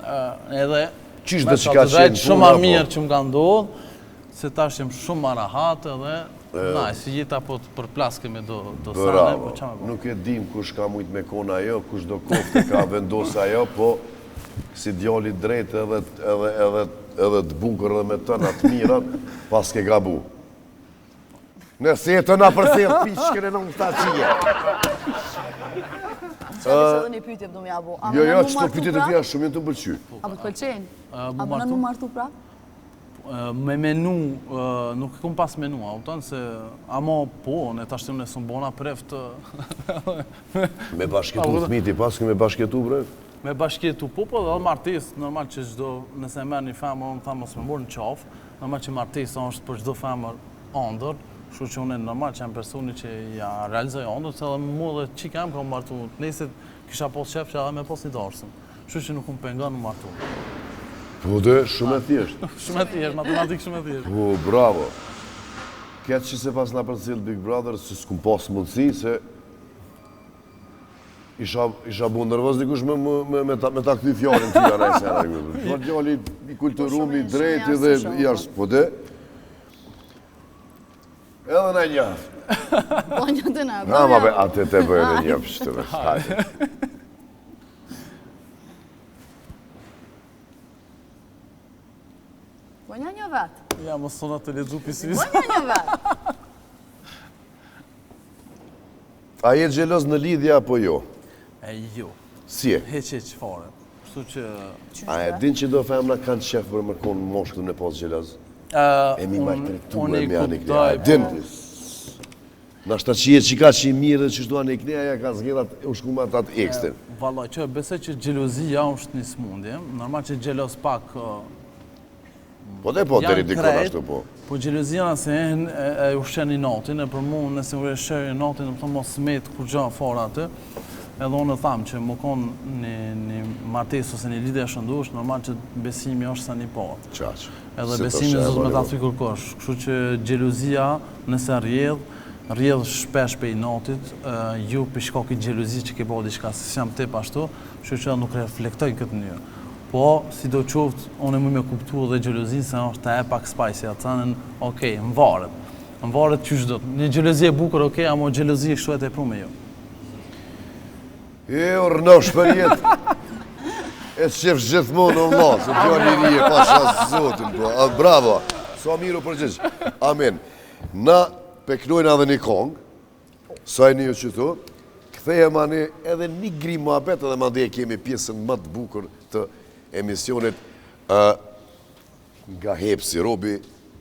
ë, edhe Qysh me do që sa ka të drejtë, qenë shumë puna, ma po? mirë që më ka ndodhë, se tash jam shumë ma rahat edhe na, si jeta po të përplaske me do, do sene, Bravo. po qa me bo. Nuk e dim kush ka mujt me kon ajo, kush do kofte ka vendos ajo, po si djali drejt edhe edhe edhe edhe të bukur edhe me tëna të mirat, pas ke gabu. Nëse të na përcjell piçkën e në ta qije. Që edhe një pyetje du me ja bo. A Jo, menon jo, mu qëto martu pyetjet e prap? tjera shumë janë të pëlqy. A po të pëlqejnë? Ë, A mu menon martu? mu martu prap? Ë, Me menu, ë, nuk e kom pas menu, a kupton se amo po, ne tash unë s'm bona preft Me bashkëtu fëmijët i pas, me bashkëtu bre. Me bashkjetu po, po dhe martesë, normal që çdo, nëse e merr një femër, unë tham mos me marr në qafë, normal që martesa është për çdo femër ëndër, kështu që unë normal që jam personi që ja realizoj ëndër, se edhe mua dhe çika jam kam martu, nesër kisha pas qef që edhe me pas një darsëm. Kështu që nuk më pengon në martu. Po dhe, shumë e thjeshtë. Shumë e thjeshtë, matematikë shumë e thjeshtë. Po, bravo. Ketë që se pas na përcjell Big Brother, se s'kum pas mundësi, se isha, isha bu nervoz dikush me, me, me, me, ta, me ta kthy fjalën ty ja najse. Çfarë djali i kulturum, i Po, shumë- drejti shumë dhe jashtësishëm, i ars, po de. Edhe na një. Po një të na. Na ma be atë të bëj edhe një pshtë. Hajde. Po një një vetë. Ja, mos sona të lexu pisvis. Po një një vetë. A je xheloz në lidhje apo jo? E jo, Si je? hiç hiç fare. Kështu që A e din që do femna kanë qef për me konë moshkën me pas xheloz? ë, E mi unë- maltretu, unë e i mi anë i këne. kuptoj, A e din po. ti? Nashta që je që ka që i mirë dhe që shtu anë i këne, aja ka zgjedhat u shku me atat ekstin. Valla, që besoj që xhelozia është një smundje. Normal që xheloz pak ë, Po dhe po, janë deri dikon krejt, ashtu po. Po xhelozia nëse e, e, e ushqen i natin, e për mu nëse u ushqen i natin, do të thonë mos met kurrgjë fare aty. Edhe unë e tham që më kon një, një martesë ose një lidhje e shëndoshë, normal që besimi është sa një parë. Qaq. Edhe Si besimi të s'do me ta sheh, thy kërkosh. Kështu që xhelozia nëse rrjedh, Rrjedh shpesh prej inatit, jo prej shkakit xhelozisë që ke bo diçka, se s'jam tip ashtu, kështu që nuk reflektoj në këtë mënyrë. Po, sido qoftë, unë muj me kuptu edhe xhelozinë se është ta e pak spicy atë senën, okej, më varet. Më varet qysh do. Një xhelozi e bukur, okej, amo xhelozi kështu e teprume jo. E, u rrnofsh për jetë. E të qefsh gjithmonë, o vlla, se djalë i ri e pasha zotin, po. A, bravo, sa mirë u përgjigj. Amin. Na pe knojna edhe një kongë, sa e një ju qëtu, kthehem ani edhe një gri muhabet edhe mandej e kemi pjesën më të bukur të emisionit nga hepsi, robi,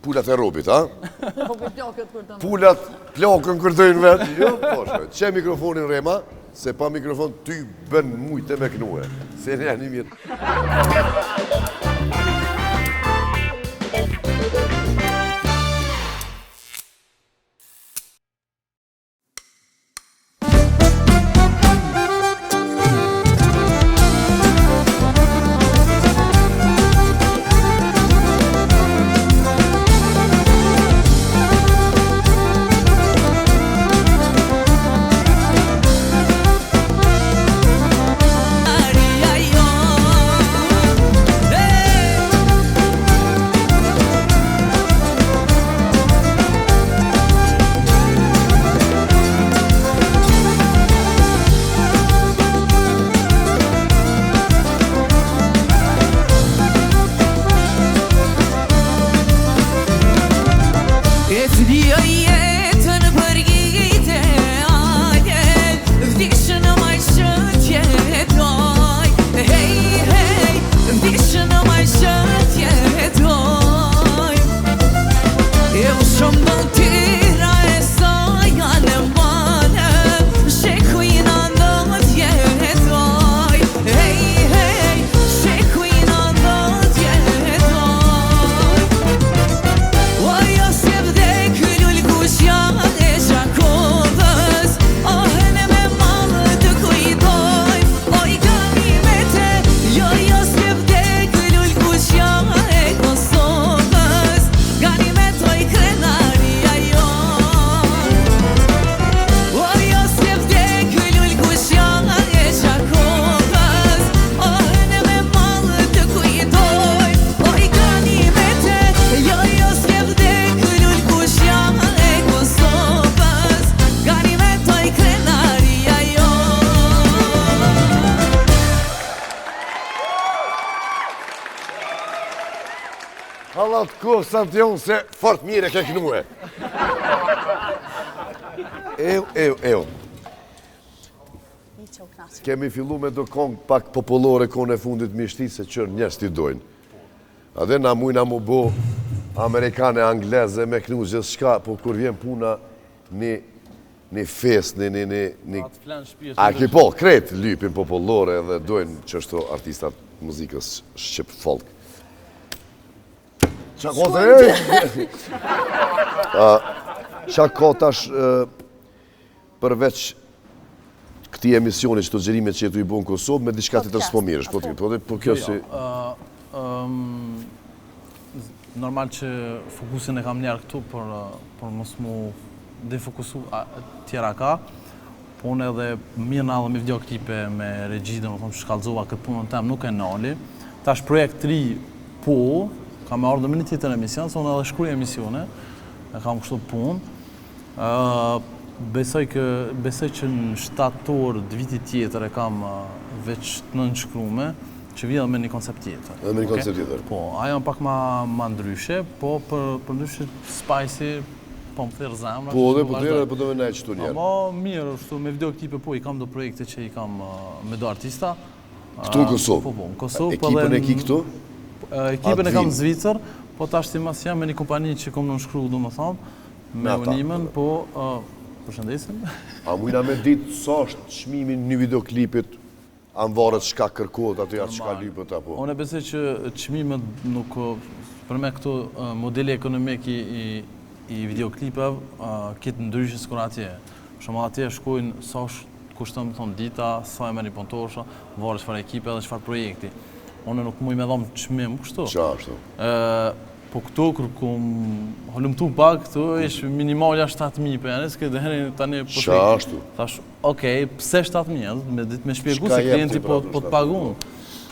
pulat e robit, a? Robi plakët kur të Pulat plakën kur të vetë, jo, po shme. Qe mikrofonin Rema, se pa mikrofon ty bën mujtë me knue. Se ne janë i mirë. Hallall t'koftë Santion se fort mirë e ke knue. Eu, eu, eu. Kemi fillu me do kongë pak popullore kohën e fundit mi shti se qërë njerëz t'i dojnë. Edhe na mujna mu bo amerikane, angleze, me knu gjithçka, po kur vjen puna një, një fest, një, një, një, një... A ki po, krejt lypin popullore dhe dojnë qështu artistat muzikës shqip folk. Qa ka të e? Qa ka tash përveç këtij emisioni që të xhirimet që je tu i bo në Kosovë, me diçka tjetër s'po mirresh, po, po, po kjo jo, si... Normal që fokusin e kam njerë këtu për, për mos mu defokusu tjera ka, po unë edhe mirrna edhe me videoklipe, me regji, domethonë që shkallzova këtë punën tem, nuk e nali. Tash projekt të ri, po, kam me ardhë me një tjetër emision, se unë edhe shkruj emisione, e kam kështu punë. Besoj kë, besoj që në shtator të vitit tjetër e kam veç të nënshkrume, që vjen me një koncept tjetër. Edhe me një koncept tjetër. Po, ajo pak ma ma ndryshe, po për për ndryshe Spicy po më thirr zemra. Po dhe po thirr po do me nejt qëtu njerë. Po mirë, ashtu me videoklipe po i kam do projekte që i kam me do artista. Këtu në Kosovë? Po, po, në Kosovë. Po Ekipën e ki këtu? Ekipën e kam në Zvicër, po tashti mas jam me një kompani që kom nënshkru, domethonë, me Unimën, po, përshëndesim. A mujna me ditë sa është çmimi një videoklipit, a varet çka kërkohet aty, a çka lypet, apo? Unë besoj që çmimet nuk, për me këtu modeli ekonomik i, i, i videoklipeve, kitë ndryshe sikur atje. Shumë atje shkojnë sa kushton me thonë dita, sa e merr një punëtor, varet çfarë ekipe edhe çfarë projekti. Unë nuk muj me dhonë çmim kështu. Qa ashtu? Po këtu, kur kum hulumtu pak, këtu ish minimalja 7.000, po janë, s'ke dhe tani... Po Qa ashtu? Thash, okej, pse 7.000, me ditë me shpjegu se klienti po, po të pagun.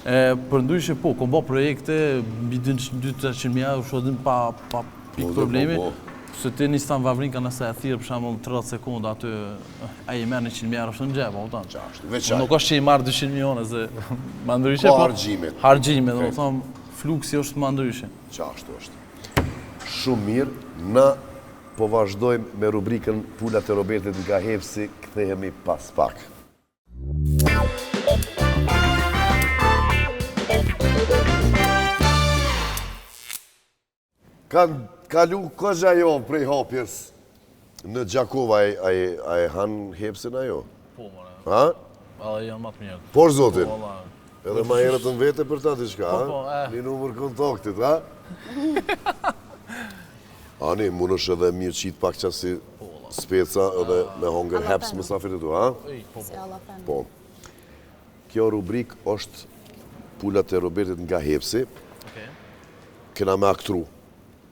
E, përndryshe, po, kom bo projekte, mbi 200-300.000 euro, shodim pa, pa pikë po, problemi. Po, po. Se ti një stan Vavrinka nëse e thirr për shembull 30 sekonda aty, ai i merr 100.000 euro në xhep, po kupton? Qa ashtu, veç Nuk është që i marr 200 milionë, se ma ndryshe, po. Harxhime. Harxhime, do të thonë, fluksi është ma ndryshe. Qa ashtu është. Shumë mirë, na po vazhdojmë me rubrikën Pulat e Robertit nga Hepsi, kthehemi pas pak. Kanë kalu kogja jo prej hapjes në Gjakovë, a, a, e han hepsin ajo? Po, more. Ha? Edhe janë ma të mirë. Por zotin? Po, valla. Edhe ma herët në vete për ta diçka, Po, ha? po, e. Një numër kontaktit, ha? Ani, mund është edhe mirë qitë pak qasi Po, speca edhe me hongër heps mësafirit tu, ha? Ej, po, Si po. jalapeno. Po. Kjo rubrik është pulat e Robertit nga hepsi. Okej. Kena me aktru.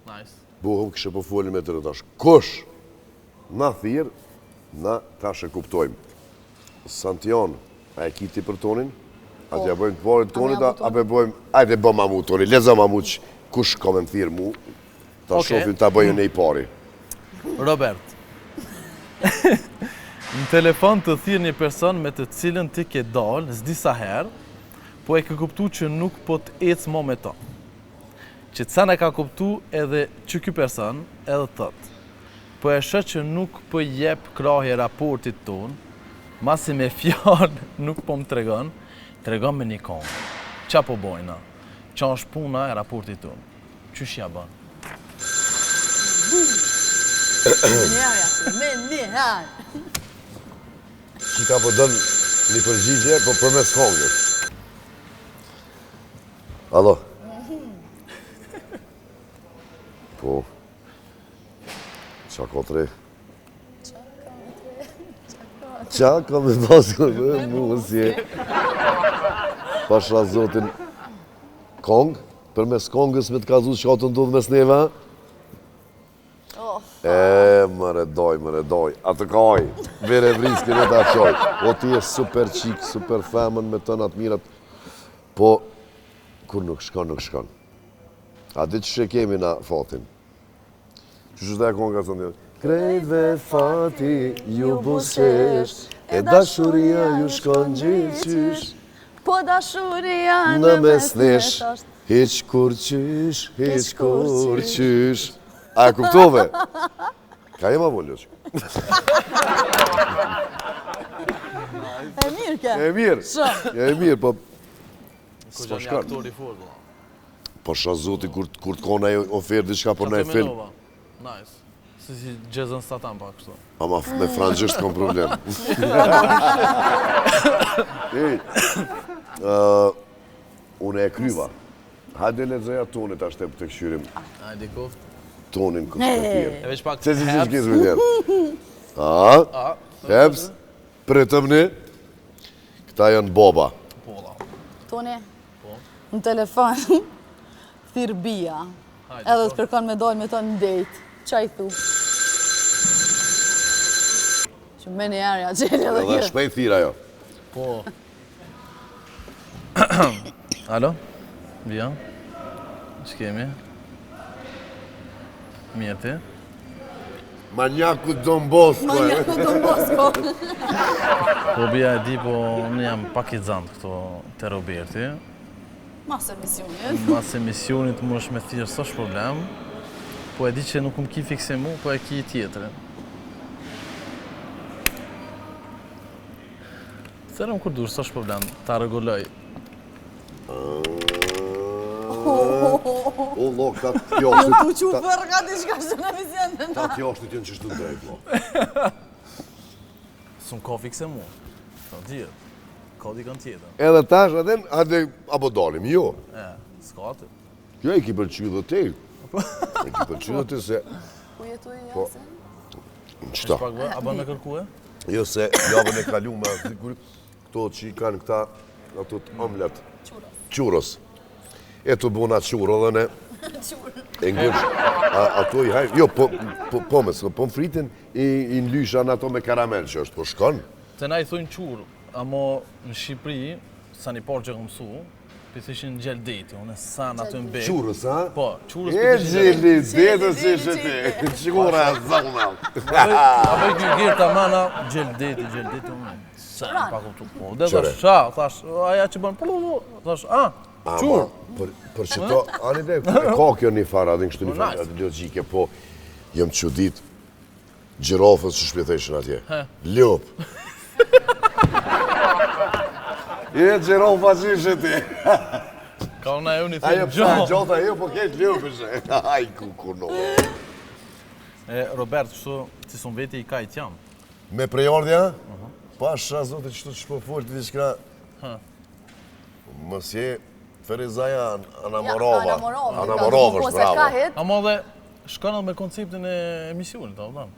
Nice. Buhëm kështë po folim me të tash. Kush na thirr, na tash e kuptojmë. Santion, a e ki ti për Tonin? A t'ja bëjmë të parit Tonit, A a a pe bëjmë... Ajde bëma mu Toni, leza ma mu që kush ka me më thirr mu, ta Okej. shofim ta bëjë në i pari. Robert. Në telefon të thirr një person me të cilën ti ke dalë s'di sa herë, po e ke kuptu që nuk po të ecë mo me to. Që të sen e ka kuptu edhe që ky person edhe thot. Po e shoh që nuk po i jep krahje raportit ton, masi me fjalë nuk po më tregon, tregon me një kongë. Qa po bojna? Qa është puna e raportit ton? Qysh ja bën? Menjëherë, ja, me njëherë. Qika po dën një përgjigje, po përmes kongës. Alo. Po. Qa ka të re? Qa ka me pasë me mu si e? Pasha zotin kong, përmes kongës me të kazu që ka të ndodhë mes neve, ha? Oh, E, mëre doj, mëre doj, atë kaj, vere vriskin e ta qoj. O ti je super qik, super femën me tëna të mirat, po, kur nuk shkon, nuk shkon. A di që kemi na fatin? Që që të e konga së ndjetë? Krejtve fati ju buzëqesh, e dashuria ju shkon gjithqysh, Po dashuria në mes nesh, është. hiq kur qysh, hiq Hiq kur kur qysh. A e kuptove? Ka jema vonë, Loq? E mirë ke. E mirë, Shumë. e mirë, po... S'po S'po një shkon. aktor i fortë. valla. Po sha zoti, kur, kur të kona e ofertë diçka për Qa në të film, menova? Nice. Si si Jason Statham pak kështu. ama f- me frangjisht kom problem. Ej, ë, unë e kryva. Hajde lexoja Tonin tash të të këshyrim. Hajde koft. Tonin kush të tjerë. E veç pak Se si si heps. shkisë me tjerë. A, A, heps, pritëm një. Këta janë boba. po la. Toni, Po. në telefon, thirr bia. Hajde, Edhe po. të kërkon me dalë me të në date. Qa i thu? Që me njëherë ja qeli edhe Edhe kjo. shpejt thirr ajo. Po. Alo? Vija? Ç'kemi? Mirë ti? Manjaku Don Bosco. Manjaku Don Bosco. Po bija e di, po unë jam pak i zanë këto te Roberti. Mas emisionit. Mas emisionit më është me thirë, s'është problem. Po e di që nuk më ki fikse mu, po e ki tjetërin. Thërëm kur dush, s'është problem, ta rregulloj. O, lo, këta t'jashtit, Tu që fërë ka diçka shtë në emision. këta t'jashtit janë qështu drejt, lo. S'm ka fikse mu. Ta dihet. Ka dikën tjetër. Edhe tash, edhe, hajde, apo dalim, jo. E, s'ka aty. Jo, e ki pëlqy dhe ti. E ki pëlqy dhe ti se... Ku jetu i Po. Jasen? Në qëta? Pak bë, a bën me kërkue? Jo se javën e kalume, kur këto që i kanë këta, ato të omlet. Qurës. Qurës. E të bona qurë edhe ne. Qurë. E ngush, ato i hajnë, jo, po, po, po, me, po më friten, i, i nlysha në ato me karamel që është, po shkon. Te na i thujnë qurë, amo në Shqipëri, sa një parë që kom mësu, Pi thyshin gjel deti, unë sa në aty në beg. Qurës, ha? Po, qurës pi thyshin gjel deti. E gjeli deti si ishe ti, qura e zona. A bëj kjo gjerë të mana, gjel deti, gjel deti, unë sa në pa kuptu. Po, dhe thash, qa, thash, aja që bën, po, thash, a, qurë. Për, për që to, ani dhe, ka kjo një farë, adin kështu një po, farë logjike, po, jam çudit, Gjirafës qysh p'i thojshin atje. Lopë. E gjirafa që ishe ti. Ka unë ajo një thënë gjo. Ajo psa e gjota, ajo po ketë lopë ishe. Aj, ku ku no. E, Robert, kështu, ti s'un veti i kajt jam. Me prejardhja? Pasha zotit qëtu që po folë të diçka. Mos je Ferizaja Anamorova. Anamorova është bravo. Amo dhe Shkon edhe me konceptin e emisionit, a kupton?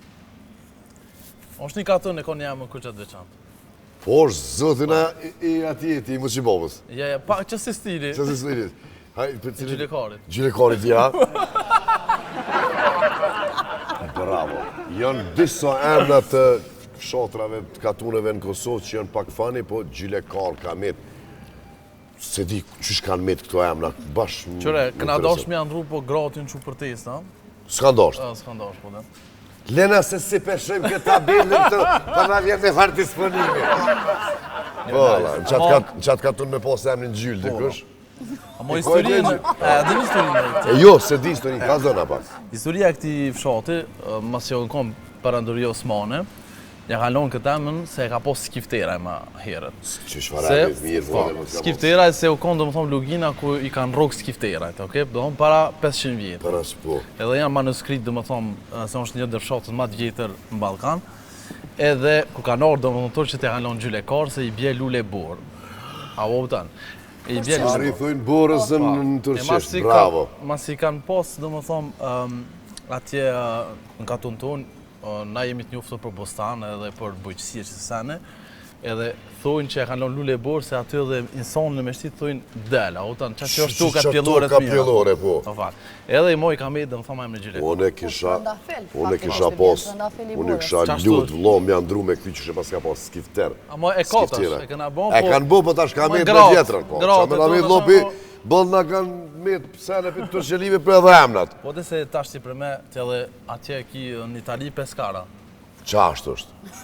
Është një katun e ka një emër kurgja të veçantë. Po, është zotina i atij e ti, i Muçibabës. Ja, ja, pa, që si stili? Që si stili? Haj, për cilin... Gjylekarit. Gjylekarit, ja. Bravo. Janë disa emna të fshatrave të katuneve në Kosovë që janë pak funny, po Gjylekar ka met. Se di qysh kanë met këto emna, bash më Qyre, këna dasht me ndru, po gratë janë çu protestë, a? S'kan dasht. S'kan dasht, po dhe. Lena se si peshojmë këtë tabelën të, po na vjen me farë disponimi. Po, la, në qatë katun me pas emrin Gjyl, po, dikush. A mo historinë, e din historinë e këtij? Jo, se di historinë, ka zëna pak. Historia e këtij fshati, masi u konë perandoria Osmane, Ja kanë lonë këtë emën se e ka pos Skifteraj ma herët. Që shfara e mirë, po, Skifteraj se u konë, domethonë, lugina ku i kanë rrokë Skifterajt, oke? Domethonë, para 500 vjetë. Para së po. Edhe janë manuskript, domethonë, se është një ndër fshatet ma të vjetër në Ballkan. Edhe, ku kanë ardhë, domethonë, turqit e kanë lonë Gjylekar, se i bje lule borë. A u kupton? I bje lule borë. I thujnë borës në po. turqisht, bravo. Masi kanë pos, domethonë, atje në katun tonë, Na jemi të njoftur për bostan edhe për bujqësi e qësi sene, edhe thojnë që e kanë lënë lule borë se aty edhe insanë në meshtit thojnë del, a kupton, që që është toka pjellore të mira. Toka pjellore, po. Po fal. Edhe i moj ka met, domethonë emri Gjylekar. Unë kisha, unë kisha pos, unë kisha lut vëlla me ndru me këty që she paska pas skifter. Ama e ka tash, e kanë bo, po. E kanë bo, po tash ka met me vjetrën, po. Qa me na met lopi, boll na kanë met pse në për të për edhe emnat. Po dhe se tash si për me, të edhe Atje e ki në Itali Peskara. Qashtu është.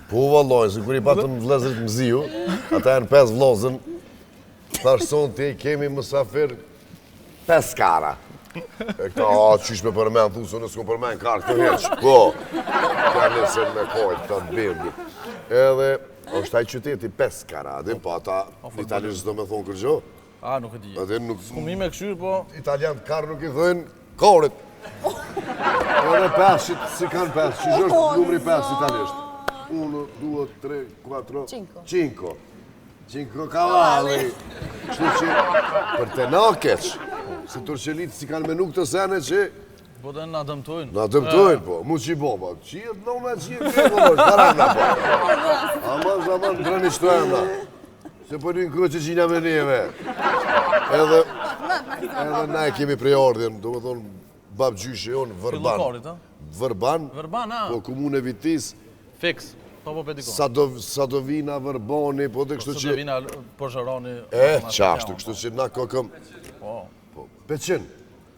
Po vallaj, se kur i patëm vllezërit Mziu, ata janë 5 vllazën, thash sonte kemi mësafir Peskara. E këta, a, qysh me përmen, thu se unë s'kom përmen karë këtë heq, po, këta nisën me kajtë, këta të bendit. Edhe, është ai qyteti Peskara, dhe po ata, në italisht s'do me thonë kërgjo. A, nuk e di. Atë nuk... S'kum hi me këshyrë, po... Italian karë nuk i thëjnë, karit. Edhe peshit, si kanë pesh, që është oh, numri pesh italisht? Uno, due, tre, quattro, cinco. Cinco. Cinco cavalli. Kështu që, për të na keq, se turqelit si kanë menu këtë sene që... Po dhe na dëmtojnë. Na dëmtojnë, po. Mu që i boba. Qijet, në unë e qijet, po, po, po, po, po. Aman, aman, ndroni qëto emna. Se po një kërë që gjina me neve. Edhe, edhe na e kemi prejardhjen, domethonë, babgjyshi jonë, Vërban. Vërban, Vërban, a? Po komunë e Vitis. Fiks, po po pedikon. Sadovina, Vërbani, po dhe kështu po, që... Sadovina, Pozharani... E, qashtu, kështu që na kokëm... Po. Po, Peqin.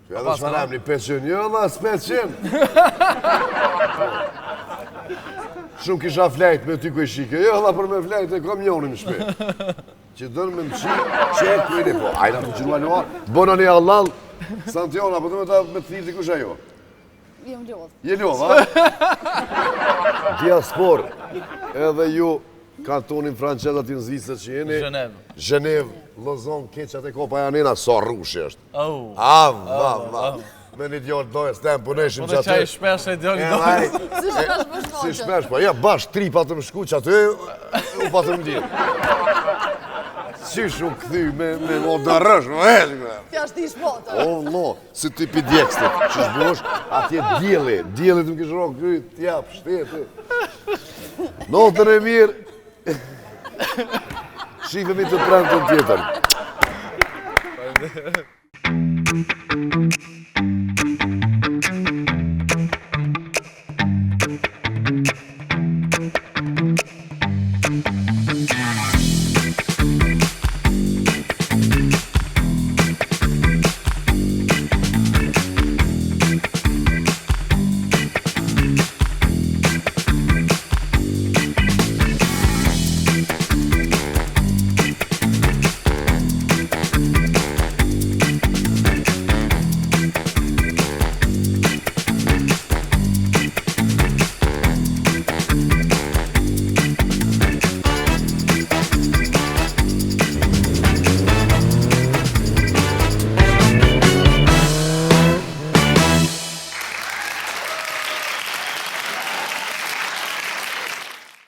Edhe çfarë emri, Peqin, jo dhe s'Peqin. Shumë kisha flejt me ty ku i shike, jo dhe për me flejt e kom njonin në shpi. Që dënë me më qi, që e kujni, po, ajna të qërua një bëna një allal, Santiona, po të me ta me të thirë të kush ajo? Jem lodhë. Je lodhë, a? Diaspor, edhe ju, kantonin francez aty në Zvicër që jeni. Gjenevë. Gjenevë, Lozon, keqat e kopa janë ena, sa rrushi është. Au. A, va, va. Me një djalë dojës tem, po neshim që aty. Po dhe qaj shpesh e djalë dojës. Si shpesh po shkon Si shpesh, po ja, bash tri patëm shku që aty, u patëm lidhë. Qysh u kthy me, me mo dërësh, më e, me. Tja është ish botë. O, lo, si ti pi djekstit, që shbush, atje dielli, dielli të më kishë rokë, kry, t'ja, pështeti. Natën e mirë, Shifemi të premten tjetër. Faleminderit.